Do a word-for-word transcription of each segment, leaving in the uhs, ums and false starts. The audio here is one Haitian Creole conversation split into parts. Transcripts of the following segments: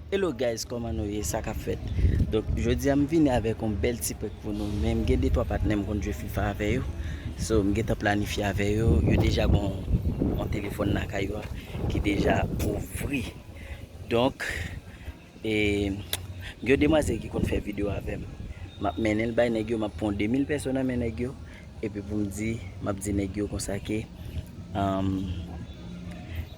Hello guys, kòman nou ye? Sa k ap fèt? Donk, jodi a m vini avèk yon bèl ti prank pou nou, men m gen de twa patnè m konn jwe FIFA avè yo. So, m gentan planifye avè yo, yo deja gen yon, yon telefòn lakay yo a ki deja ouvri. Donk, e, m gen yon demwazèl ki konn fè videyo avè m. M ap mennen l bay nèg yo, m ap pran yon de mil pèso nan men nèg yo. Epi pou m di, m ap di nèg yo konsa ke, um,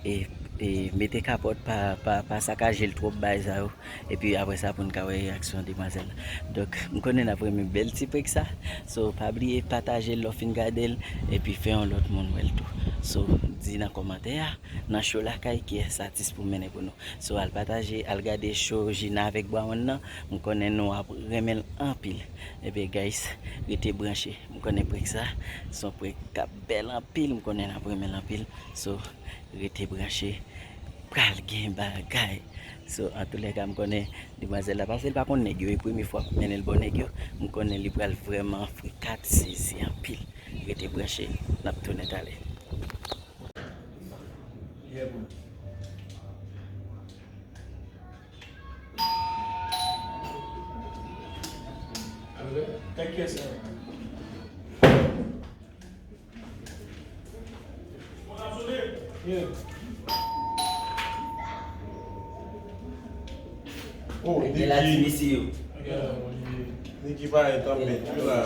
e, e, mete kapòt, pa, pa, pa sakaje l twòp, bagay sa yo. Epi apre sa pou n ka wè reyaksyon demwazèl la. Donk, m konnen n ap renmen bèl ti prank sa. So, pa bliye pataje l lè w fin gade l, epi fè yon lòt moun wè l tou. So, di nan kòmantè a, nan show lakay, kiyès atis pou m mennen pou nou. So, al pataje, al gade show Jina avèk Brown nan. M konnen nou ap renmen l anpil. Ebyen, guys, rete branche. M konnen prank sa, se yon prank k ap bèl anpil. M konnen n ap renmen l anpil. So, rete branche. Pral gen bagay. So, antoulèka, m konnen demwazèl la pase, l pa konn nèg yo. E premye fwa m mennen l bò nèg yo. M konnen li pral vrèman frikat, sezi anpil. Rete branche. N ap tounen talè. Yeah, bro. Thank you, sir. Yeah. Oh, Niki. Niki parèt anpèt wi la.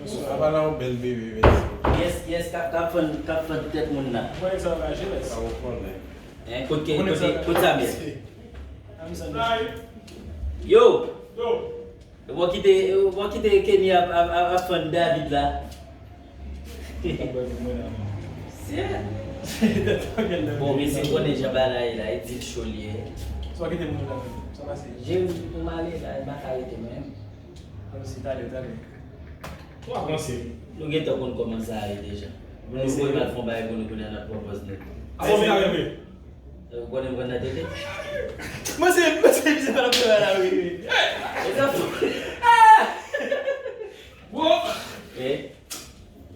Sa pa la yon bèl bebe, mèsi. Yes, yes, k ap, k ap fann, k ap fann tèt moun nan. Mwen sa va jere sa. Sa ou konnen. Hein, kote, kote, kote sa, men? Yo! Yo! Ou kite, ou kite Kenny ap, ap, ap, ap fann David la. Bon, mesye, konnen jan bagay la ye la, e di l cho li ye. Sa kite moun la, sa pase. Jere, ou m ale la, e pa ka rete mwen menm. Alò, se talè, talè. Ou avanse. Nou gentan konn kòman sa ye deja. Nou voye m al fè yon bagay pou nou kounye a n ap pran pòz nou. Avan m ka reve. Ou konnen m konn nan tete? Mwen se, mwen se, mwen se pa nan travay la, wi, wi. E sa fou. Ah! Bro! Eh?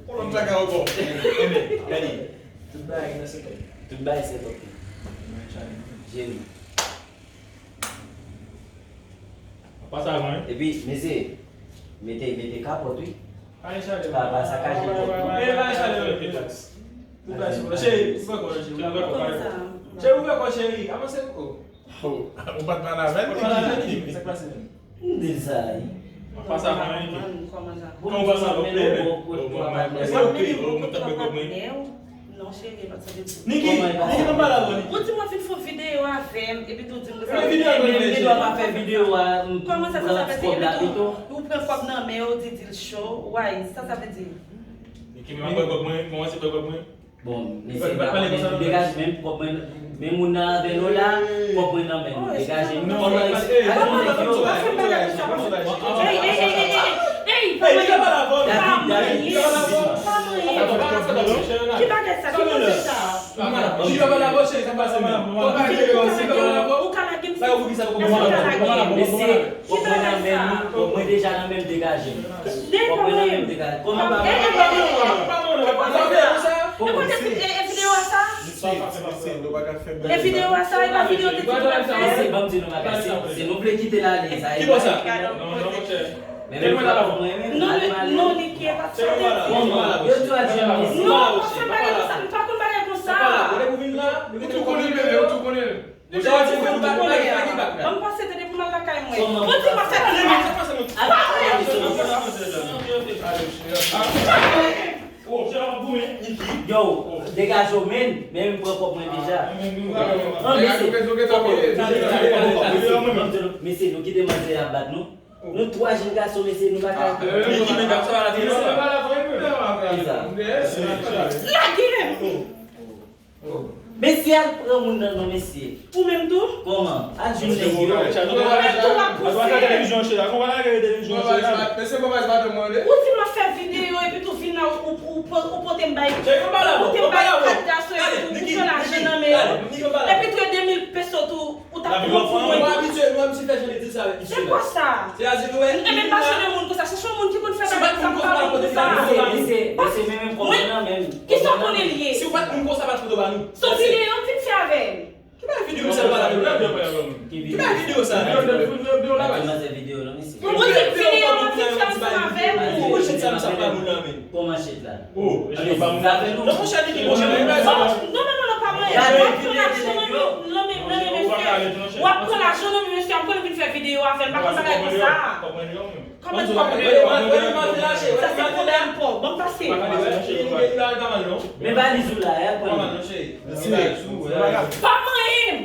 Ou lòt bagay ankò. Gade. Tout bagay nan se kòb. Tout bagay se kòb. Jere. Pa sa van, hein? Epi, mesye, mete, mete kapòt, wi. Pa gen chalè. Pa, pa sakaje kòb, non. Eh, pa gen chalè, non. Tout bagay se bon. Cheri, ouvè kò, cheri. Cheri, ouvè kò, cheri. Avanse, oh. Ou pa t pale avè l, Niki? Sa k pase menm? M di l sa, wi. Pa sa van, Niki. Kòman sa? Kòman sa? Eske ou peye? Ou mwen tanpe kòb mwen? Non, cheri, pa t sa ditou. Niki, Niki, pa pale avè Niki. Ou di mwen fin fè videyo avè m, epi tou di m sa. Men videyo avè m, men dwa pa fè videyo a. Kòman sa, sa vle di? Epi tou, ou pran kòb nan men yo, ou di, di l cho. Why? Sa sa vle di? Niki, men m ap pran kòb mwen, kòmanse pran kòb mwen. Bon, mesye, m pa konnen, nou degaje menm kòb mwen, men moun nan avè nou la, kòb mwen nan men nou, degaje nou. Kòb mwen nan men nou. Ey, ey, ey, ey, ey, ey, pa manyen m. David, David, pa manyen m. Ki bagay sa? Ki koze sa? Ou ka lage m sou kòb mwen? Ou ka lage m sou kòb mwen? Mesye, kòb mwen nan men nou, kòb mwen deja nan men m, degaje m. Kòb mwen nan men m, degaje m. Kòman pa manyen m? Kòman? E videyo a sa? E videyo a sa, e pa videyo te di nou fè. Mesye, ban m di nou bagay, si, si nou vle kite l ale, sa e bagay. Men menm kòb mwen, men non, non, Niki, e pa sa. Kòman? Yo di w al jwenn mesye. Non, non, se bagay konsa, m pa konn bagay konsa. Ou tou konnen, bebe, ou tou konnen. Depi w di fè m pa bagay la, ban m pase tande pou m al lakay mwen. Ou di m ap fè tande. Yo, degaje w, men, men m pran kòb mwen deja. An, mesye, mesye, nou kite manzè ap bat nou. Nou twa jenn gason, mesye, nou pa ka. Lage m! Mesye, al pran moun nan non, mesye. Ou menm tou? Ou menm tou? Kòman? Al jwenn nèg yo. Ou menm tou w ap pouse. Ou di m ap fè videyo epi tou vin la ou, ou, ou, ou pote m bay. Ou pote m bay kat gason epi tou ou pran lajan nan men yo. Epi tou e de mil peso tou. Ou t ap pran pou mwen. Nou abitye, nou abitye fè jan de di sa avèk misye la. Se kwa sa? Se a di nou wè. Ebyen pa jan de moun konsa, chèche yon moun ki konn fè bagay sa m pa vin pou sa. Mesye, mesye, mesye, men menm kòb mwen nan men m. Kisa w konnen l ye? Si w pa t moun konsa, pa t foto ba nou. Se yon videyo m vin fè avè l. Ki videyo sa? Videyo la. Mwen di videyo la, mwen di ansanm avè ou. Pou shit sa, sa pa moun nan men. Kòman shit la? Oh, eske pa moun nan men? Non, monchè, li ki monchè, men. Non, non, non, non, pa mwen. W ap pran lajan nan men, nan men mesye. W ap pran lajan nan men mesye, ap konnen vin fè videyo avè l, pa konn bagay konsa. Kòman sa, sa se pwoblèm pa w. Ban m pase. Men valiz ou la, e al pran li. Pa manyen m.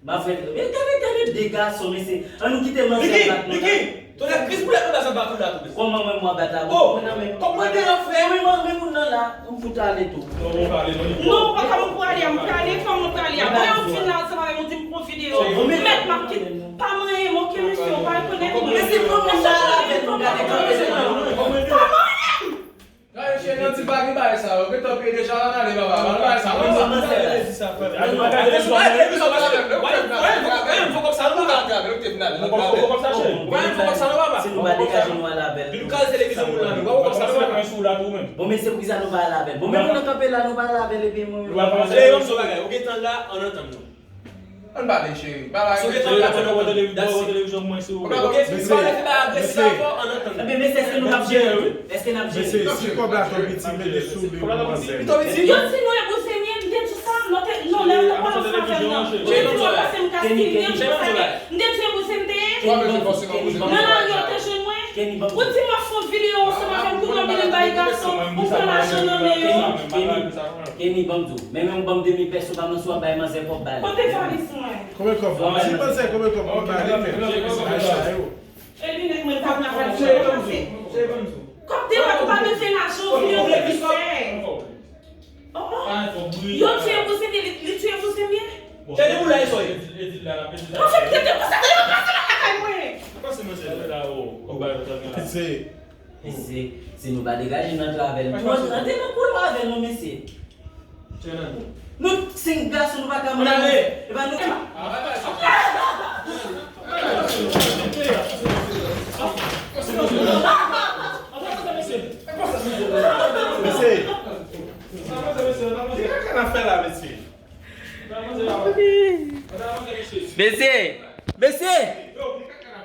M ap fè, men gade, gade de gason, mesye. An nou kite manzè bat nou la. Tonnè, kris boulèt mwen bat sa bat ou la tou, mesye. Kòman mwen mwen bat la? Oh, kòman de an frè? Men mwen, men moun nan la, m fout ale tou. Non, ou pa ka, ou prale, m prale, kòman ou prale? Apre ou fin la, sa va, ou di m pran videyo. Mèt m ap kite. Pa manyen m, oke, mesye, ou pa rekonèt mwen. Mesye, pran moun sa la avè nou, gade kanpe se nan nou. Pa manyen m! Gade, cheri, nan ti pa gen bagay sa yo. Gentan peye deja, ann ale, papa. Ann bagay sa, ann bagay sa. Si nou pa degaje nou al avè l. Bon, mesye, poukisa nou pa al avè l? Bon, men moun nan kanpe la, nou pa al avè l, epi moun yo. Ou gentan la, ann antann nou. Ann pale, cheri. Pale. Sou rezo, w ap wè televizyon mwen sou. Ok, mesye, pale, se pa agresif avè w, ann antann. Ebyen, mesye, èske nou p ap jere tou? Èske n ap jere? Mesye, si kòb la twò piti, mete sou li pou manzè. Li twò piti? Yo di nou e bouzen m ye, m te di sa, non, te, non, lè yo te pale ansanm avè m nan. Yo te di mwen pase m kastri, m te di sa, m te di e bouzen m te ye. Nan lari yo te jwenn mwen. Ou di m ap fè yon videyo ansanm avè m, kounye a w vin bay gason, ou pran lajan nan men yo. Kenny, ban m di w. Men menm ban m de mil pèso pa m nan si w ap bay manzè kòb, ba li. Kote valiz mwen? Konbyen kòb? Di manzè konbyen kòb pou m ba li, men. Ay, sa yo. E linèt mwen, ta pran valiz mwen, pase. Kòb de lòt ou pa bezwen lajan, ou vin yon vle misè. Oh, oh. Yo tiye pou se li, li tiye pou se mwen. Kenny, ou la, e soye. Anfèt, tete pou sa, yo pase nan lakay mwen. Pase manzè la, o, kòb ba yo, sa gen la. Se Mesye, si nou pa degaje n antre avè l, nou antre nan koulwa avè l, non, mesye. Nou senk gason, nou pa ka manje. E pa nou. Mesye, ki kaka n ap fè la, mesye? Mesye, mesye,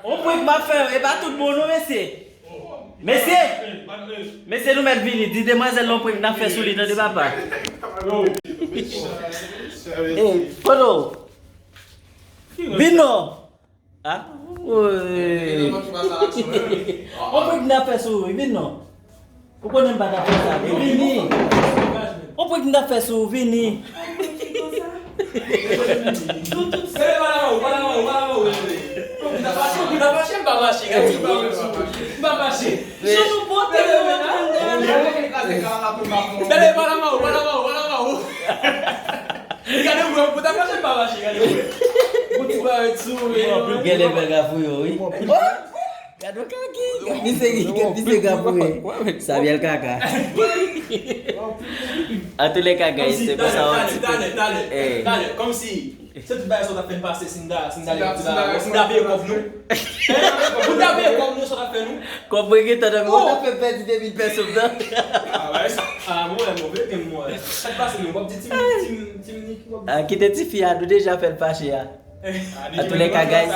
on prank m ap fè, e pa tout bon, non, mesye. Mesye! Mesye, nou mèt vini. Di demwazèl lan prank n ap fè sou li, tande, papa. Ey, kote w? Vin non! Ah? Woy. On prank n ap fè sou ou, vin non! Ou konnen m pa t ap fè sa, vini! On prank n ap fè sou ou, vini! Sere pa la mò, pa la mò, pa la mò, wè, wè. Ou ta fache, ou ta fache, m pa fache, gade, m pa fache. M pa fache. Jan nou pote nou antre anndan. Gade, pa la mò, pa la mò, pa la mò. Gade, ou ta fache, m pa fache, gade. Ou ti pa sou, men. Gen lè bagay pou yo, wi. Gad yon kaki, gad misye, gad misye gapouye. Samuel kaka. Antoulèka, guys, se konsa yon ti pèp. Talè, talè, talè, talè, kòmsi se tout bagay sa w t ap fè n pase, si n ta, si n ta, si n ta peye kòb nou. Pou n ta peye kòb nou, sa w t ap fè nou. Kòb mwen gentan nan men, w t ap fè pèdi de mil pèso m nan. Ah, bagay sa, ah, mwen, mwen, vle ke mwen. Sa k pase nou, w ap di Tim, Tim, Tim Nick, w ap di. Ah, kite tifi a, nou deja fè l fache a. Antoulèka, guys,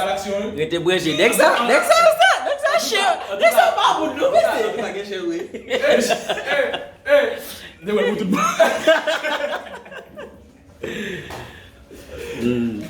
rete branche. Nèg sa, nèg sa, nèg sa, nèg sa chè. Nèg sa pa bon, non, mesye. Sa gen chè, wi. Ey, ey, ey. Nèg mwen pou tout bon. Hmm.